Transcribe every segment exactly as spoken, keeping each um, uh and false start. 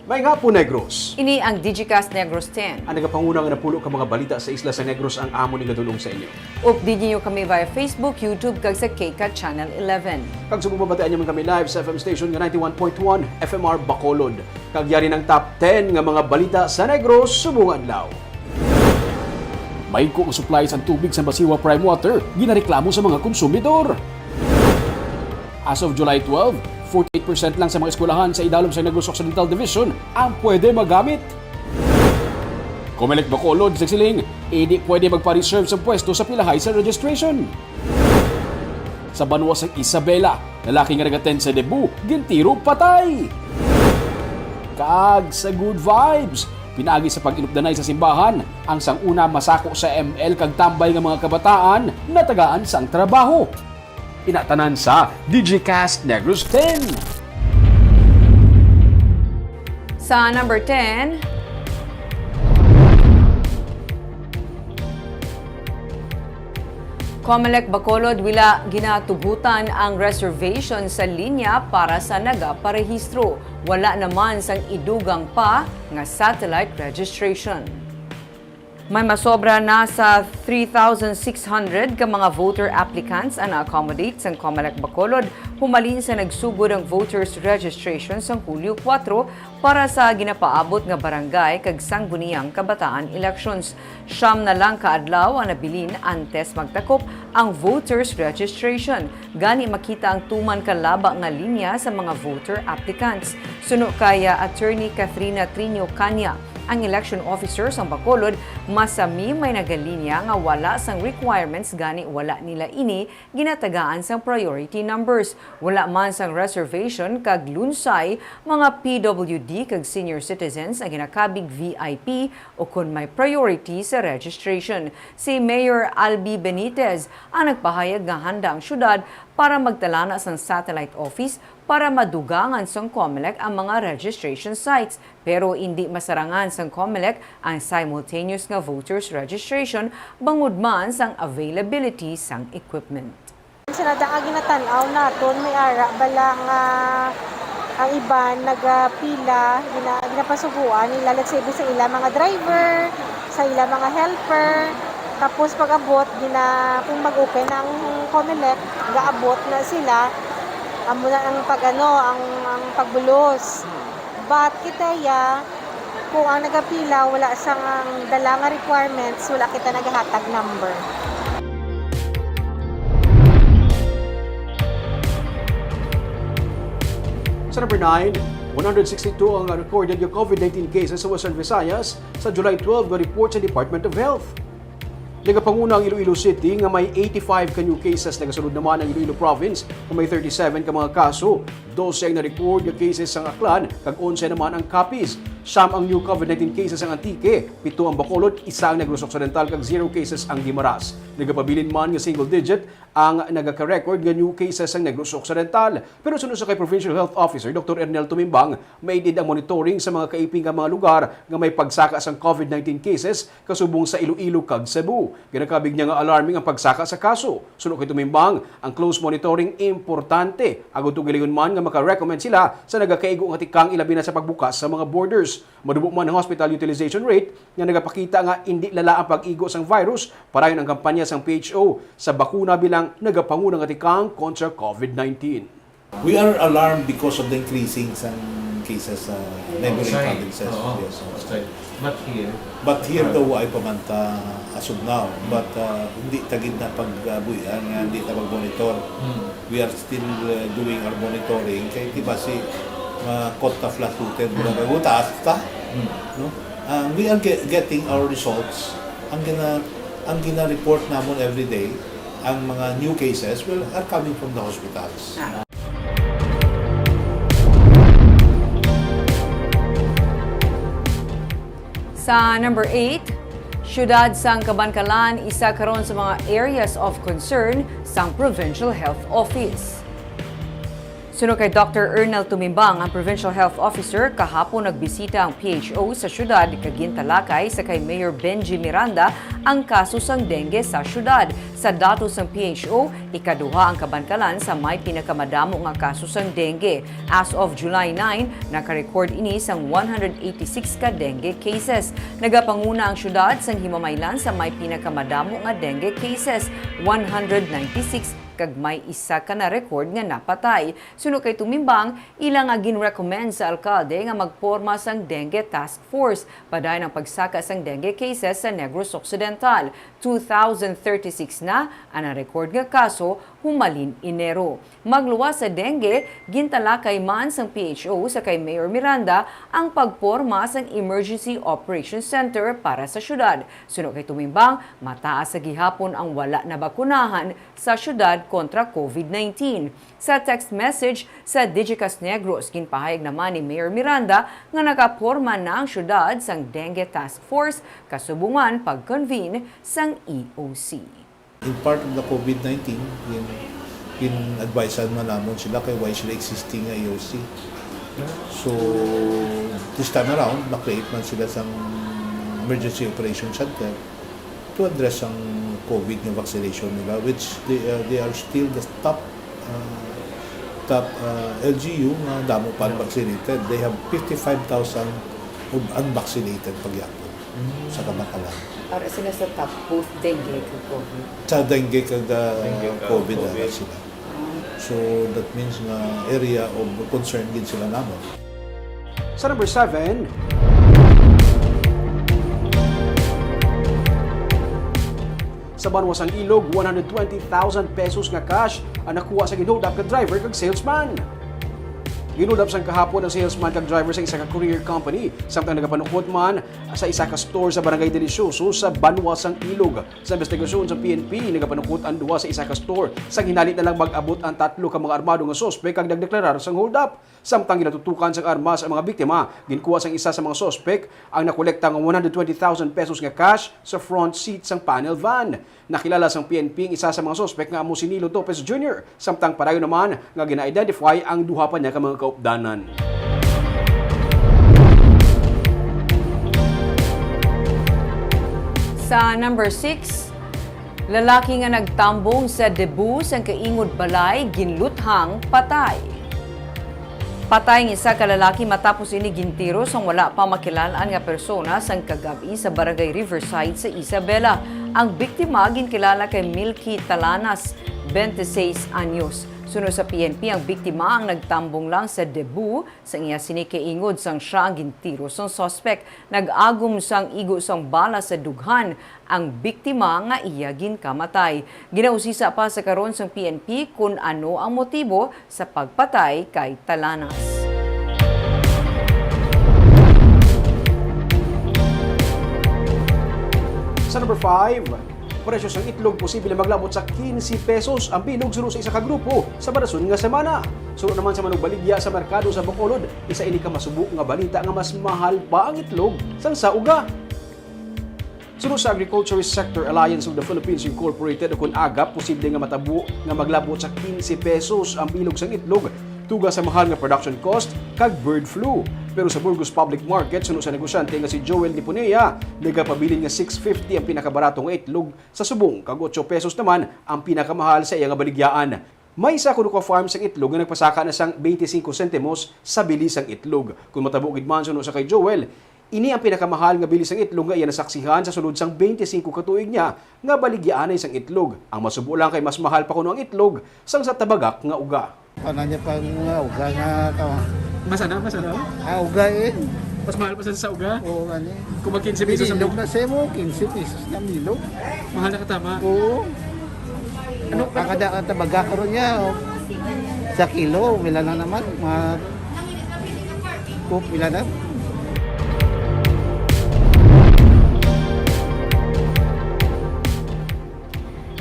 Maayong hapon, Negros. Ini ang Digicast Negros ten. Ang nagapanguna nga napulo ka mga balita sa isla sa Negros ang amon igadul-ong sa inyo. Update ninyo kami via Facebook, YouTube, kag sa K CAT Channel eleven. Kag sa bumabatian niyo man kami live sa F M station nga ninety-one point one F M R Bacolod. Kag yari ang top ten nga mga balita sa Negros subong adlaw. Mahigko ang supply sang tubig sa Masiwa Prime Water, ginareklamo sa mga konsumidor. As of July twelve, forty-eight percent lang sa mga eskwelahan sa idalom sa Negros Occidental Division ang pwede magamit. Comelec Bacolod nagsiling, hindi pwede magpa-reserve sa pwesto sa pilahay sa registration. Sa banwa sa Isabela, lalaki nga nag-attend sa debut, gintiro patay. Kag sa Good Vibes, pinaagi sa pag-inupdanay sa simbahan, ang sanguna masako sa M L kag tambay nga mga kabataan natagaan sang trabaho. Ina tanan sa Digicast Negros ten. Sa number ten, Comelec Bacolod, wala ginatugutan ang reservation sa linya para sa nagaparehistro. Wala naman sang idugang pa nga satellite registration. May masobra na sa three thousand six hundred ka mga voter applicants ang na-accommodate sang Comelec Bacolod humalin sa nagsugod ang voters registration sang Hulyo kuwatro para sa ginapaabot nga barangay kag sangguniang kabataan elections. Siyam na lang ka adlaw ang nabilin antes magtakop ang voters registration. Gani makita ang tuman ka laba nga linya sa mga voter applicants. Suno kay, ah, Attorney Kathrina Trinio Caña, ang election officer sang Bacolod, masami may nagalinya nga wala sang requirements gani wala nila ini ginatagaan sang priority numbers. Wala man sang reservation kag lunsay, mga P W D kag senior citizens ang ginakabig V I P o kon may priority sa registration. Si Mayor Albi Benitez ang nagpahayag nga handa ang syudad para magtalana sang satellite office para madugangan sang Comelec ang mga registration sites, pero indi masarangan sang Comelec ang simultaneous nga voters registration bangod man sang availability sang equipment. Sa nadaan nga ginatan-aw naton, may ara bala nga ang iban nagapila, gina-, ginapasuguan nila, let's say, sa ila mga driver, sa ila mga helper. Tapos pag-abot, gina-, kung mag-open ang Comelec, gaabot na sila. Amo na ang pag-ano, ang, ang pagbulos. But kita ya, kung ang nagapila wala sang dala nga requirements, wala kita nagahatag number. Sa number nine, one hundred sixty-two ang recorded nga COVID nineteen cases sa Western Visayas sa July twelve nga report sa Department of Health. Nagapanguna ang Iloilo City nga may eighty-five ka new cases. Nagasunod naman ang Iloilo Province nga may thirty-seven ka mga kaso. Dose ang na-record nga cases sang Aklan, kag onse naman ang Capiz. Siyam ang new COVID nineteen cases sang Antique, pito ang Bacolod, isa ang Negros Occidental, kag zero cases ang Guimaras. Nagapabilin man nga single digit ang nagaka-record nga new cases sang Negros Occidental. Pero suno sa kay Provincial Health Officer Doktor Ernel Tumimbang, maid-id ang monitoring sa mga kaiping nga mga lugar nga may pagsaka sang COVID nineteen cases kasubong sa Iloilo kag Cebu. Ginakabig niya nga alarming ang pagsaka sa kaso. Suno kay Tumimbang, ang close monitoring importante agud tong gilingon man nga maka-recommend sila sa nagakaigo nga tikang, ilabi na sa pagbukas sa mga borders. Madubo man ang hospital utilization rate nga nagapakita nga indi lala ang pag-igo sang virus, padayon ang kampanya sang P H O sa bakuna bilang nagapanguna nga tikang kontra COVID nineteen. We are alarmed because of the increasing sang cases sa neighboring Outside. Provinces. Oo, yes, oo. Outside. But here, but here daw ay pamanta as of now. But, uh, hindi ta gid na pagbuy-an nga hindi ta mag-monitor. Hmm. We are still, uh, doing our monitoring. Kay di ba si, uh, Kota Flat Footed, hmm, mura may taas ta? Hmm. No? Uh, we are ge-, getting our results. Ang gina-, ang gina-report namon every day, ang mga new cases, well, are coming from the hospitals. Sa number eight, siyudad sang Kabankalan, isa karon sa mga areas of concern sang Provincial Health Office. Suno kay Doctor Ernel Tumimbang, ang Provincial Health Officer, kahapon nagbisita ang P H O sa syudad kag gintalakay sa kay Mayor Benji Miranda ang kaso sang dengue sa syudad. Sa datos sang P H O, ikaduha ang Kabankalan sa may pinakamadamo nga kaso sang dengue. As of July nine, nakarecord ini sang one hundred eighty-six ka dengue cases. Nagapanguna ang syudad sang himamaylan sa may pinakamadamo nga dengue cases, one hundred ninety-six, kag may isa ka na-record nga napatay. Suno kay Tumimbang, ila nga ginrecommend sa alkalde nga magporma sang dengue task force padayon ang pagsaka sang dengue cases sa Negros Occidental. Two thousand thirty-six na ang na-record nga kaso humalin Enero. Magluwas sa dengue, gintalakay man sang P H O sa kay Mayor Miranda ang pagporma sang Emergency Operation Center para sa syudad. Suno kay Tumimbang, mataas sa gihapon ang wala nabakunahan sa syudad kontra COVID nineteen. Sa text message sa Digicast Negros, ginpahayag naman ni Mayor Miranda nga nakaporma na ang syudad sang Dengue Task Force, kasubong man pag-convene sang E O C. In part of the COVID nineteen, gin-, gin-advisean man namon sila kay wala sila existing nga E O C. So, this time around, na-create man sila sang Emergency Operation Center to address ang COVID nga vaccination nila, which they, uh, they are still the top, uh, top, uh, L G U nga damo pa unvaccinated. They have fifty-five thousand of unvaccinated pagyapon sa Kabankalan. Ara sila sa top, both dengue kag COVID. Sa dengue kag, uh, Dengue kag COVID, COVID. Ara sila. So, that means nga area of concern gid sila namon. Sa number seven, sa Banwa sang Ilog, one hundred twenty thousand pesos nga cash ang nakuha sa gin-hold up nga driver kag salesman. Gin-hold up sang kahapon ang salesman kag driver sa isa ka courier company, samtang nagapanukot man sa isa ka store sa Barangay Delicioso sa Banwa sang Ilog. Sa investigasyon sa P N P, nagapanukot ang duha sa isa ka store. Sa hinali na lang mag-abot ang tatlo ka mga armado nga suspek kag nagdeklarar sang hold up. Samtang ginatutukan sang armas ang mga biktima, ginkuha sang isa sa mga suspek ang nakolekta nga one hundred twenty thousand pesos nga cash sa front seat sang panel van. Nakilala sang P N P ang isa sa mga suspek nga amo si Nilo Topez Junior, samtang padayon naman nga gina-identify ang duha pa niya ka mga kaupdanan. Sa number six, lalaki nga nagtambong sa debut sang kaingod balay ginluthang patay. Patay ang isa ka lalaki matapos ini gintiro sang wala pa makilal-an nga persona sang kagab-i sa Barangay Riverside sa Isabela. Ang biktima ginkilala kay Milky Talanas, twenty-six anyos. Suno sa P N P, ang biktima ang nagtambong lang sa debut sang iya sini kaingod sang sia ang gintiro sang suspek. Nag-agom sang igo sang bala sa dughan ang biktima nga iya ginkamatay. Ginausisa pa sa karon sang P N P kon ano ang motibo sa pagpatay kay Talanas. Sa number five, presyo sang itlog posible maglabot sa quince pesos ang bilog suno sa isa ka grupo sa barason nga semana. Suno naman sa manugbaligya sa merkado sa Bacolod, isa ini ka masubo nga balita nga mas mahal pa ang itlog sang sa uga. Suno sa Agriculturist Sector Alliance of the Philippines Incorporated, ukon AGAP, posible nga matabo nga maglabot sa quince pesos ang bilog sang itlog, tuga sa mahal nga production cost kag bird flu. Pero sa Burgos Public Market, suno sa negosyante nga si Joel Dipunea, nagapabilin nga six fifty ang pinakabarato nga itlog sa subong kag otso pesos naman ang pinakamahal sa iya nga baligyaan. May isa kuno ka farm sang itlog nga nagpasaka na sang twenty-five sentimos sa bili sang itlog. Kon matabo gid man, suno sa kay Joel, ini ang pinakamahal nga bili sang itlog nga iya nasaksihan sa sulod sang twenty-five ka tuig niya nga baligyaanay sang itlog. Ang masubo lang kay mas mahal pa kuno ang itlog sang sa tabagak nga uga. Ano niya pa nga uga nga ka? Mas ano? Mas ano? Ah, uga eh. Mas mahal pa sa, sa uga? Oo, ano eh. Kung mag quince pesos ang Bilog na siya mo, quince pesos na bilog. Mahal na katama. Oo. Ano, ang kada, ang tabaga ko rin niya, oh. Sa kilo, wala na naman, mga cook, wala na.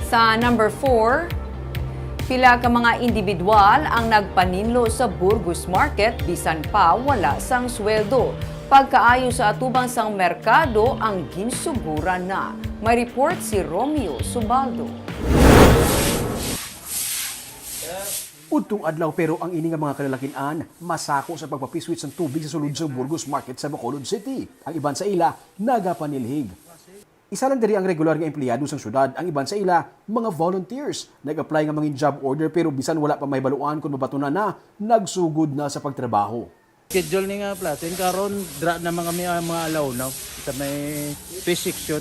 Sa number four, pila ka mga indibidwal ang nagpaninlo sa Burgos Market bisan pa wala sang sweldo. Pagkaayo sa atubang sang merkado ang ginsuguran na. May report si Romeo Subaldo. Udtong adlaw, pero ang ini nga mga kalalakin-an masako sa pagpapiswit sang tubig sa sulod sang Burgos Market sa Bacolod City. Ang iban sa ila nagapanilhig. Isa lang diri ang regular nga empleyado sang syudad, ang iban sa ila mga volunteers. Nag-apply nga mangin job order, pero bisan wala pa mahibaluan kon mabatunan na, nagsugod na sa pagtrabaho. Schedule ni nga platin karon, dra na man kami ang mga alawnaw sa may fish section.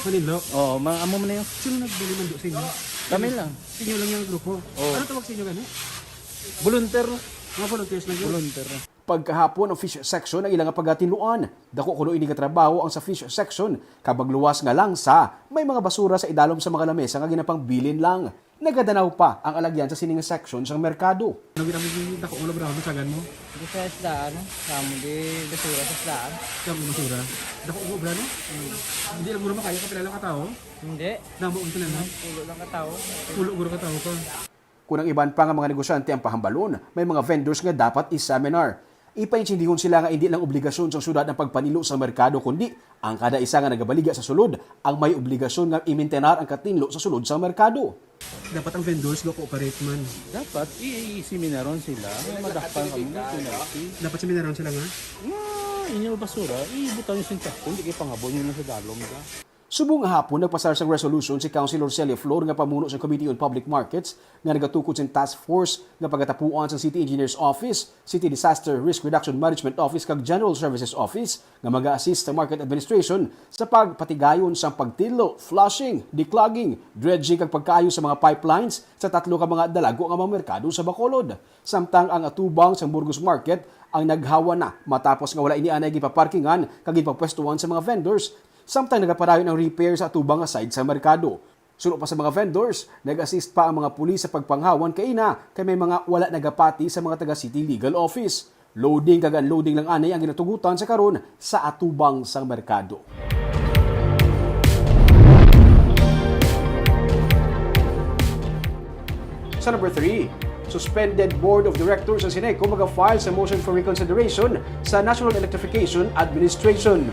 Manilo? Oo, ma amo man yun. Sino nagbili man do sa inyo? Kami lang. Sa inyo lang yung grupo? Oo. Ano tawag sa inyo gani? Volunteer. Mga volunteers lang yun? Volunteer. Pagkahapon ang fish section ang ilang pagatinluan. Dako kuno ini nga trabaho ang sa fish section, kag magluwas nga langsa, may mga basura sa idalom sa mga lamesa nga ginapangbilin lang. Nagadanaw pa ang alagyan sa sining section sang merkado. Ano ginamit yung dako nga obra mo, sagan mo? Di sa isdaan, sa amo di basura sa isdaan. Sa amo basura? Dako nga obra, no? Hmm. Hindi lang guro makaya ka pila lang ka tao? Hindi. Damo ang tanan, no? Pulo lang ka tao. Pulo guro ka tao ka. Kun ang iban pa nga mga negosyante ang pahambalon, may mga vendors nga dapat i-seminar. Ipaintindihon sila nga indi lang obligasyon sang syudad ang pagpanilo sa merkado, kundi ang kada isa nga nagabaligya sa sulod ang may obligasyon nga imintenar ang katinlo sa sulod sang merkado. Dapat ang vendors go-cooperate man. Dapat i-, i-seminaron sila. Madakpan kami, may penalty. Dapat seminaron sila nga? Nga, inyo basura, ibutang nyo sa inyo sako, hindi kayo pangabon nyo lang sa dalom ka. Subong nga hapon, nagpasar sang resolution si Councilor Celia Flor nga pamuno sa Committee on Public Markets nga nagatukod sa task force nga pagatapuan sang City Engineer's Office, City Disaster Risk Reduction Management Office, kag General Services Office nga mag-assist sa market administration sa pagpatigayon sang pagtinlo, flushing, declogging, dredging, kag pagkaayo sa mga pipelines sa tatlo ka mga dalago nga mga merkado sa Bacolod. Samtang ang atubang sang Burgos Market ang naghawa na matapos nga wala ini anay gipaparkingan kag gipapwestuhan sa mga vendors, samtang nagapadayon ang repair sa atubang nga side sa merkado. Suno pa sa mga vendors, nag-assist pa ang mga pulis sa pagpanghawan kaina kay may mga wala nagapati sa mga taga City Legal Office. Loading kag unloading lang anay ang ginatugutan sa karon sa atubang sang merkado. Sa number three, suspended Board of Directors ang Syneco maga-file sa motion for reconsideration sa National Electrification Administration.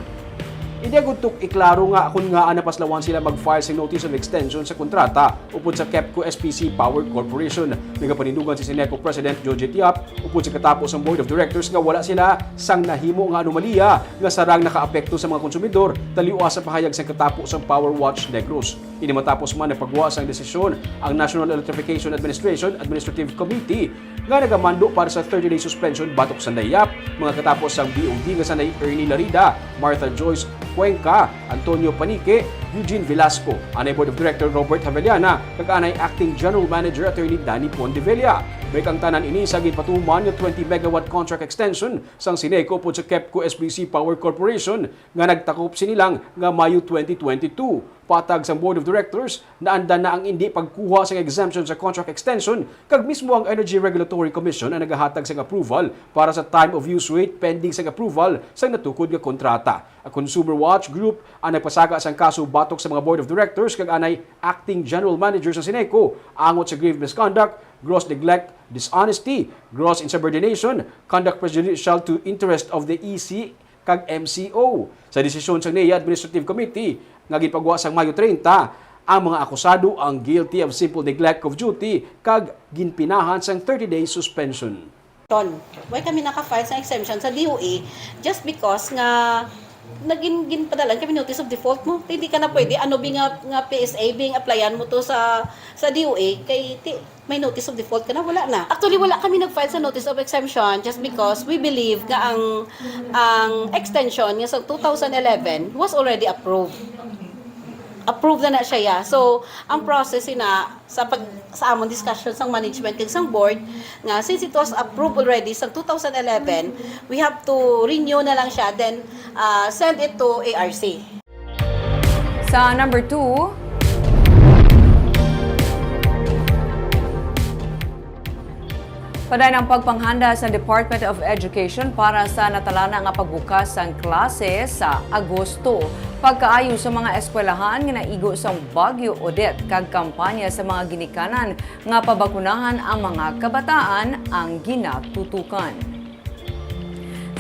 Indi agud tuk-, iklaro nga kon ngaa napaslawan sila mag-file sing notice of extension sa kontrata upod sa KEPCO S P C Power Corporation. Nagapanindugan si Syneco President Joe J. Tiap upod sa katapo sang Board of Directors nga wala sila sang nahimo nga anomalya nga sarang nakaapekto sa mga konsumidor, taliwala sa pahayag sang katapo sang Power Watch Negros. Ini matapos man nagpagwa sang desisyon ang National Electrification Administration Administrative Committee nga nagamando para sa thirty-day suspension batok sang NAIAP, mga katapo sang B O D nga sanday Ernie Larida, Martha Joyce Cuenca, Antonio Panique, Eugene Velasco, anay Board of Director Robert Javellana, kag anay Acting General Manager Attorney Danny Pondevilla. May kaangtanan ini sa ginpatuman nga twenty megawatt contract extension sang Syneco upod sa KEPCO S B C Power Corporation nga nagtakop sini lang nga Mayo twenty twenty-two. Patag sang Board of Directors, naandan na ang indi pagkuha sang exemption sa contract extension, kag mismo ang Energy Regulatory Commission ang nagahatag sang approval para sa time of use rate pending sang approval sang natukod nga kontrata. Ang Consumer Watch Group ang nagpasaka sang kaso batok sa mga Board of Directors kag anay Acting General Manager sa Syneco angot sa grave misconduct, gross neglect, dishonesty, gross insubordination, conduct prejudicial to interest of the E C, kag M C O. Sa desisyon sang NEA Administrative Committee nga ginpagwa sang Mayo treinta, ang mga akusado ang guilty of simple neglect of duty kag ginpinahan sang thirty days suspension. Ton, why kami naka-file sa exemption sa D O A? Just because nga nagin ginpadala kami notice of default mo. Hindi ka na pwede, ano bi nga, nga P S A bi nga applyan mo to sa, sa D O A, kay ti, may notice of default ka na, wala na. Actually, wala kami nag-file sa notice of exemption just because we believe nga ang, ang extension nga sa two thousand eleven was already approved. Approved na na siya, ya. So, ang process ina sa pag, sa among discussion sang management kag sang board nga since it was approved already sa two thousand eleven, we have to renew na lang siya, then, ah, send it to A R C. Sa number two, padayon ang pagpanghanda sa Department of Education para sa natalana nga pagbukas sang klase sa Agosto. Pagkaayo sa mga eskwelahan nga naigo sang Bagyo Odette kag kampanya sa mga ginikanan nga pabakunahan ang mga kabataan ang ginatutukan.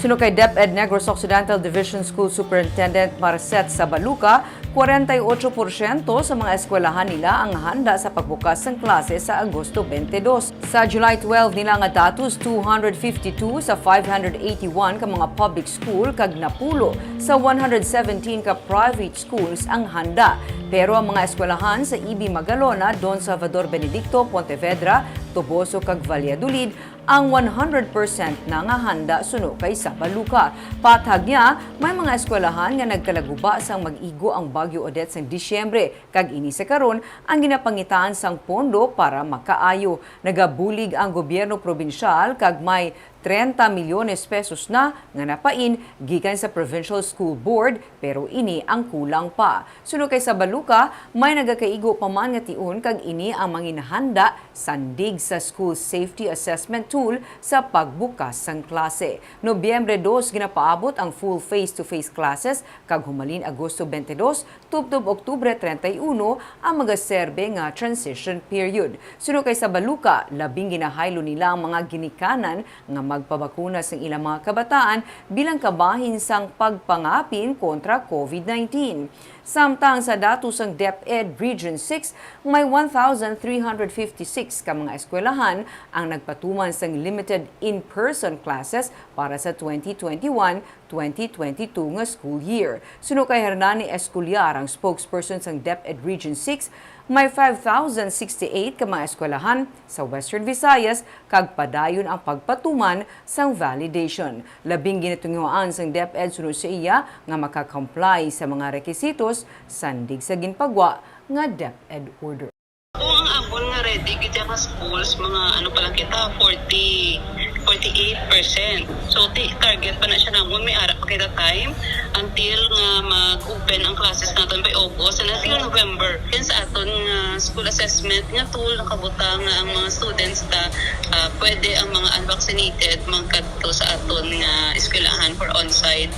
Suno kay DepEd Negros Occidental Division School Superintendent Marcet Sabaluca, Kwarenta y ocho porsyento sa mga eskwelahan nila ang handa sa pagbukas sang klase sa Agosto twenty-two. Sa July twelve nila nga datos, two hundred fifty-two sa five hundred eighty-one ka mga public school kag napulo sa one hundred seventeen ka private schools ang handa. Pero ang mga eskwelahan sa E B Magalona, Don Salvador Benedicto, Pontevedra, Toboso kag Valladolid ang one hundred percent na nga handa suno kay Sabaluca. Patag niya, may mga eskwelahan nga nagkalaguba sang mag-igo ang Bagyo Odette sang Disyembre, kag ini sa karon ang ginapangitaan sang pondo para makaayo. Nagabulig ang gobyerno probinsyal kag may trenta milyones pesos na nga napain gikan sa Provincial School Board, pero ini ang kulang pa. Suno kay Sabaluca, may nagakaigo pa man nga tion kag ini ang manginhanda sandig sa School Safety Assessment Tool sa pagbukas sang klase. Nobyembre dos ginapaabot ang full face-to-face classes kag humalin Agosto twenty-two tubtob Oktubre treinta y uno ang magaserbe nga transition period. Suno kay Sabaluca, labing ginahaylo nila ang mga ginikanan nga magpabakuna sang ilang mga kabataan bilang kabahin sang pagpangapin kontra COVID nineteen. Samtang sa datos sang DepEd Region six, may one thousand three hundred fifty-six ka mga eskwelahan ang nagpatuman sang limited in-person classes para sa twenty twenty-one twenty twenty-two nga school year. Suno kay Hernani Esculiar, ang spokesperson sang DepEd Region six, may five thousand sixty-eight ka mga eskwelahan sa Western Visayas kag padayon ang pagpatuman sang validation. Labing ginatinguhaan sang DepEd suno sa iya nga maka-comply sa mga rekisitos sandig sa ginpagwa nga DepEd order. Kung ang amon nga ready gid nga schools, mga ano pa lang kita, forty, forty-eight percent. So, ti-, target pa na siya namon, may ara pa kita time until nga mag-open ang classes naton by August and until November. Then sa aton nga school assessment nga tool, nakabutang nga ang mga students ta, ah, pwede ang mga unvaccinated magkadto sa aton nga eskwelahan for on-site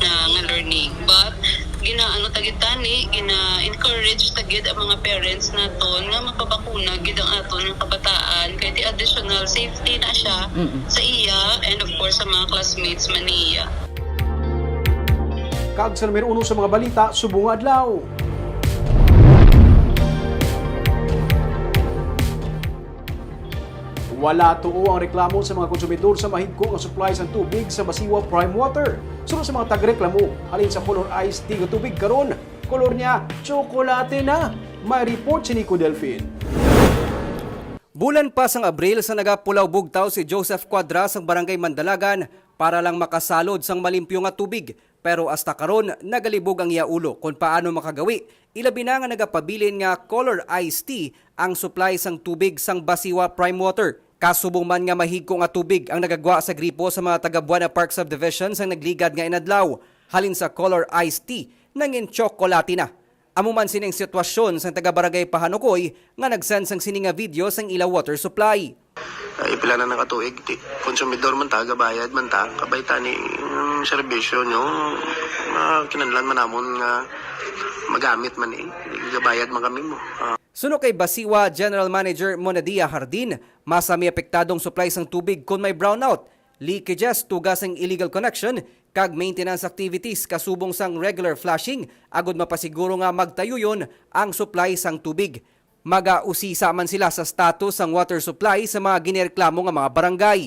nga, nga learning. But ginaano ta gid tani, gina-encourage ta gid ang mga parents naton nga magpabakuna gid ang aton nga kabataan, kay ti additional safety na siya Mm-mm. sa iya and of course sa mga classmates man niya. Kag sa numero uno sa mga balita subong nga adlaw. Wala tuo ang reklamo sa mga konsumidor sa mahigko nga supply sang tubig sa Basiwa Prime Water. Suno sa mga tagreklamo, halin sa color iced tea nga tubig karon, kolor niya tsokolate na. May report si Nico Delfin. Bulan pa sang Abril sa nagapulaw bugtaw si Joseph Cuadra sang Barangay Mandalagan para lang makasalod sang malimpyo nga tubig. Pero hasta karon, nagalibog ang iya ulo kon paano makagawi, ilabi na nga nagapabilin nga color iced tea ang supply sang tubig sang Basiwa Prime Water. Kasubong man nga mahigko nga tubig ang nagagwa sa gripo sa mga taga Buena Park Subdivision sang nagligad nga inadlaw. Halin sa color iced tea, nangin tsokolate na. Amo man sining sitwasyon sang taga-barangay Pahanukoy nga nag-send sang sini nga video sang ila water supply. Ay, pila na nga tuig, ti-, konsumidor man ta, gabayad man ta, kabay tani ang serbisyo nyo, ah, kinahanglan man namon nga magamit man eh. Gabayad man kami mo. Ah. Suno kay Basiwa General Manager Monadia Hardin, masami apektado ang supply sang tubig kon may brownout, leakages, tuga sang illegal connection, kag maintenance activities kasubong sang regular flushing agod mapasiguro nga magtayuyon ang supply sang tubig. Magausisa man sila sa status sang water supply sa mga ginireklamo nga mga barangay.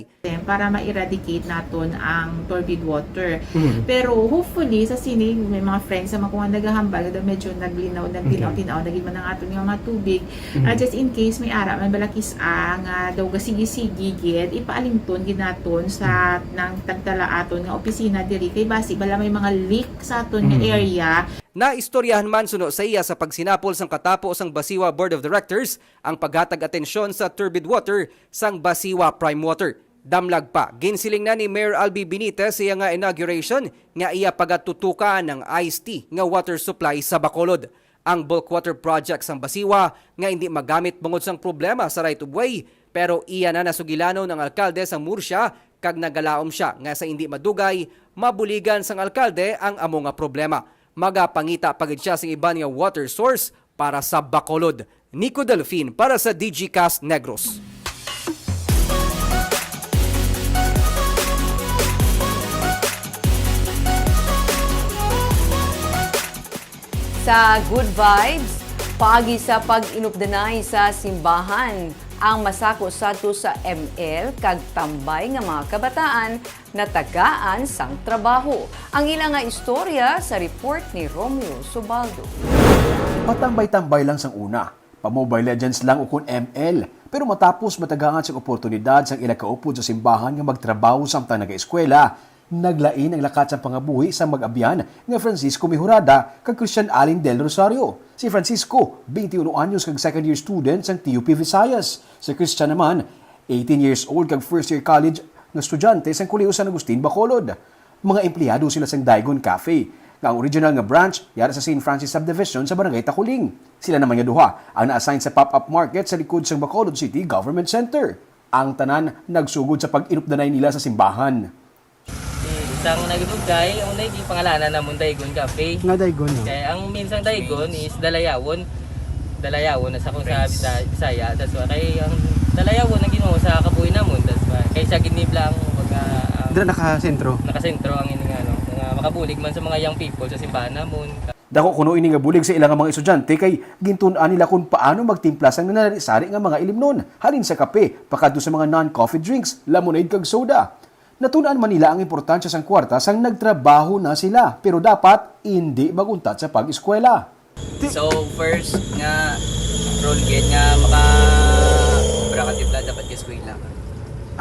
Para ma-eradicate naton ang turbid water. Mm. Pero hopefully, sa sini, may mga friends sa mga kung naghahambal, daw medyo naglinaw, naglinaw, Okay. tinaw, naging man ang aton nga mga tubig. Mm. Ah, just in case, may ara, may balakis-a nga daw gasigi-sige gid, ipaalimton gid naton sa Mm. nang tagtala aton nga opisina diri. Kay basi, bala may mga leak sa aton nga Mm. area. Naistoryahan man suno sa iya sa pagsinapol sang katapo sang Basiwa Board of Directors ang paghatag atensyon sa turbid water sang Basiwa Prime Water. Damlag pa, ginsiling na ni Mayor Albi Benitez sa iya nga inauguration nga iya pagatutukan ang iced tea nga water supply sa Bacolod. Ang bulk water project sang Basiwa nga indi magamit bangod sang problema sa right of way, pero iya na nasugilanon ang alkalde sang Murcia kag nagalaom siya nga sa indi madugay, mabuligan sang alkalde ang amo nga problema. Magapangita pa gid siya sing iban nga water source para sa Bacolod. Nico Delfin para sa Digicast Negros. Sa Good Vibes, paagi sa pag-inupdanay sa simbahan, ang masako sadto sa M L kag tambay nga mga kabataan natagaan sang trabaho. Ang ila nga istorya sa report ni Romeo Subaldo. Patambay-tambay lang sang una. Pa-Mobile Legends lang ukon M L. Pero matapos matagaan sang oportunidad sang ila kaupod sa simbahan nga magtrabaho samtang nagaeskwela, naglain ang lakat sang pangabuhi sang mag-abyan nga Francisco Mejorada kag Christian Allen Del Rosario. Si Francisco, twenty-one anyos kag second year student sang T U P Visayas. Si Christian naman, eighteen years old kag first year college nga estudyante sang Kolehiyo San Agustin, Bacolod. Mga empleyado sila sang Daigon Cafe, nga ang original nga branch yara sa Saint Francis Subdivision sa Barangay Taculing. Sila naman nga duha ang na-assign sa pop-up market sa likod sang Bacolod City Government Center. Ang tanan nagsugod sa pag-inupdanay nila sa simbahan. Eh, isang nagdugay, ang naging pangalanan namon Daigon Cafe. Nga Daigon, no? Kaya ang meaning sang Daigon is dalayawon. Dalayawon na sa kung sa Bisa- Bisaya. That's why kay ang dalayawon ang Ginoo sa kabuhi namon. That's why kay siya gid ni Blang, baga, ang Dira nakasentro. Nakasentro ang ining ano, nga makabulig man sa mga young people sa simbahan namon. Dako kuno ini nga bulig sa ila nga mga estudyante kay gintun-an nila kung paano magtimpla sang nanari-sari nga mga ilimnon, halin sa kape pakadto sa mga non-coffee drinks, lemonade kag soda. Natun-an man nila ang importansya sang kwarta sang nagtrabaho na sila, pero dapat indi mag-untat sa pag-eskwela. So, first nga rule gid nga maka obra ka timpla, dapat ka eskwela ka.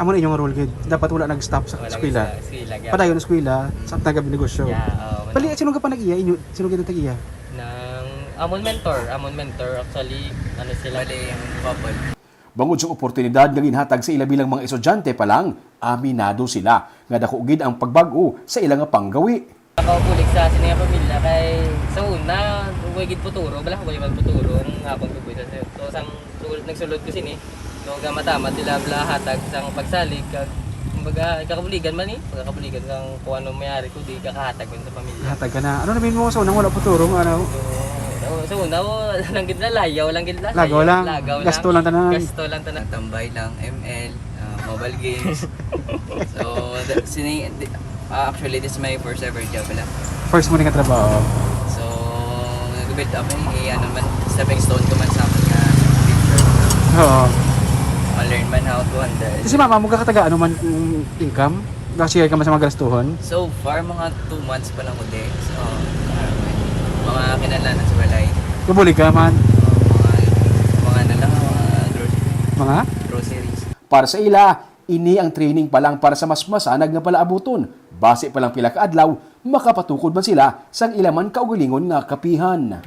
Amo na inyong rule gid. Dapat wala nag-stop sa Wala eskwela. sa eskwela, yeah. Padayon eskwela, sa tagab negosyo. Yeah, oo, Pali, wala. Sino ka pa nag-iya inyo? Sino gid ang tag-iya? Nang amon mentor, amon mentor actually ano sila. Bali, yung couple. Bangod sa oportunidad nga ginhatag sa ila bilang mga estudyante pa lang, aminado sila nga dako gid ang pagbag-o sa ila nga panggawi. Nakaubulig sa sini nga pamilya kay sa una, way gid puturo, bala way man puturo ang akong tuboy sa so sang sul- nagsulod ko sini. So gamatamat sila bala hatag sang pagsalig kag kumbaga kakabuligan man ni, pagkakabuligan sang kung ano mayari ko di kakahatag man sa pamilya. Hatag ka na. Ano namin mo sa unang wala puturo nga ano? So, so, sa una, oh, lang gid na, layaw lang gid na. Lagaw lang. Lagaw Gasto lang tanan. Gasto lang tanan. Tambay lang, M L, ah, mobile games. So, the, sini, di- ah, actually, this is my first ever job pala. First mo nga trabaho. So, nag-build up yung i-ano man, stepping stone ko man sa akin nga future. Oo. Ma-learn man how to handle. Si mama mo kakataga ano man mm, income? Naka-share ka man sa mga gastuhon? So far, mga two months pa lang ko din. So, ah, mga kinalanan sa balay. Mabulig ka man? Mga, mga ano lang, mga grocery. Mga? Groceries. Para sa ila, ini ang training pa lang para sa mas masanag nga palaabuton. Basi pa lang pila ka adlaw, makapatukod man sila sang ila man kaugalingon nga kapihan.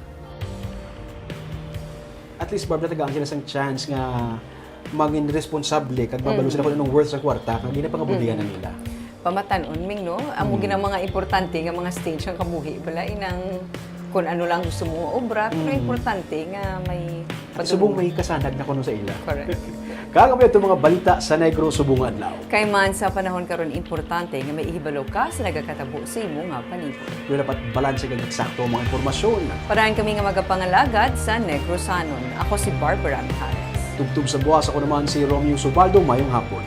At least, Barb, natagaan sila sang chance nga mangin responsable kag mabalo sila kung anong worth sa kwarta nga ginapangabulian na nila. Pamatan-on, Ming, no? Amo gid ang mga importante nga mga stage ang kabuhi. Bala, inang kung ano lang gusto mo nga obra, pero importante nga may At subong may kasanag na kuno sa ila. Correct. Kag amo ito mga balita sa Negro subong nga adlaw. Kay man sa panahon karon importante nga may ihibalo ka sa nagakatabo sa imo nga palibot. Pero dapat balanse kag eksakto ang mga impormasyon. Parahan kami nga magapangalagad sa Negrosanon. Ako si Barbara Mijares. Tubtob sa buwas, ako naman si Romeo Subaldo. Mayong hapon.